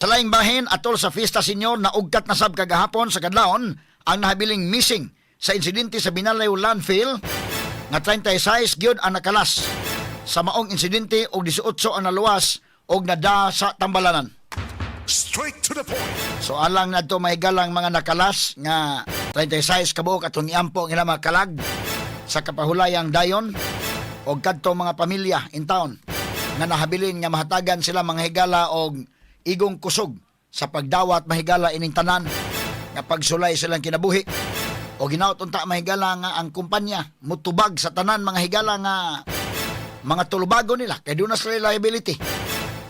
Sa laing bahin, atol sa Fiesta Senior, naugkat na sab kagahapon sa kadlawon ang nahabiling missing sa insidente sa Binaliw Landfill nga 36 gyud ang nakalas sa maong insidente og 18 ang naluwas og nada sa tambalanan. Straight to the point. So alang nadto, mahigalang, mga nakalas nga 36 kabuok, atong iampo ang ilang mga kalag sa kapahulayang dayon og kadto mga pamilya in town nga nahabilin nga mahatagan sila, mga higala, og igong kusog sa pagdawat, mahigala, ining tanan nga pagsulay silang kinabuhi o ginaot unta, mahigala, nga ang kumpanya mutubag sa tanan, mga higala, nga mga tulubago nila kay duna sila liability.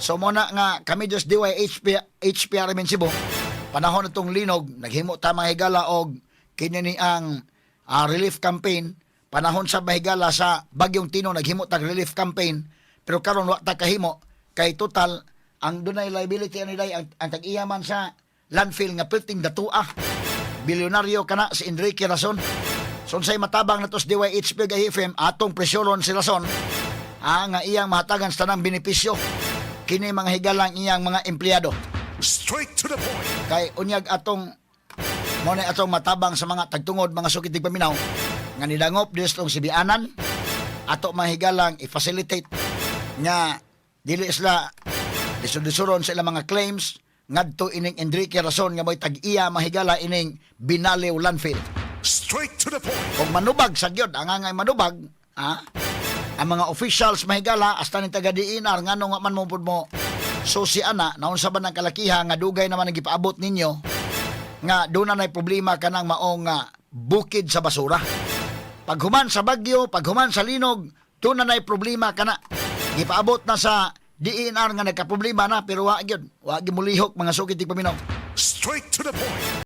So mo na nga kami just DYHP HPRM Cebu, panahon itong linog, naghimo ta, mga higala, og kini ni ang relief campaign. Panahon sa, mahigala, sa bagyong Tino, naghimo tag relief campaign, pero karon wa ta kahimo kay total ang dunay liability ani day ang tag-iya man sa landfill nga perting datua, bilyonaryo kana si Enrique Razon. So unsay matabang nato sa DYHP ug FM, atong presyoron si Razon nga iyang mahatagan sa tanang benepisyo kini, mga higalang iyang mga empleyado. Straight to the point. Kay unyag atong mo na atong matabang sa mga tagtungod, mga sukit paminaw nga nidangop dito tong Sibianan ato, mga higalang, i-facilitate nga dili sila lisod-lisuron sa ilang mga claims ngadto ining Enrique Razon nga mo'y tag-iya, mahigala, ining Binaliw Landfill. Straight to the point. Kung manubag sa gyud ang angay manubag, ang mga officials, mahigala, hasta ning taga DENR, ngano nga man mo pud mo susi ana? Naunsa ba ng kalakiha nga dugay naman ang gipaabot ninyo nga doon na problema kanang maong bukid sa basura? Paghuman sa bagyo, paghuman sa linog, doon na problema kana. Gipaabot na sa DENR nga nagkaproblema na, pero wa gyud mulihok, mga sukit paminaw. Straight to the point.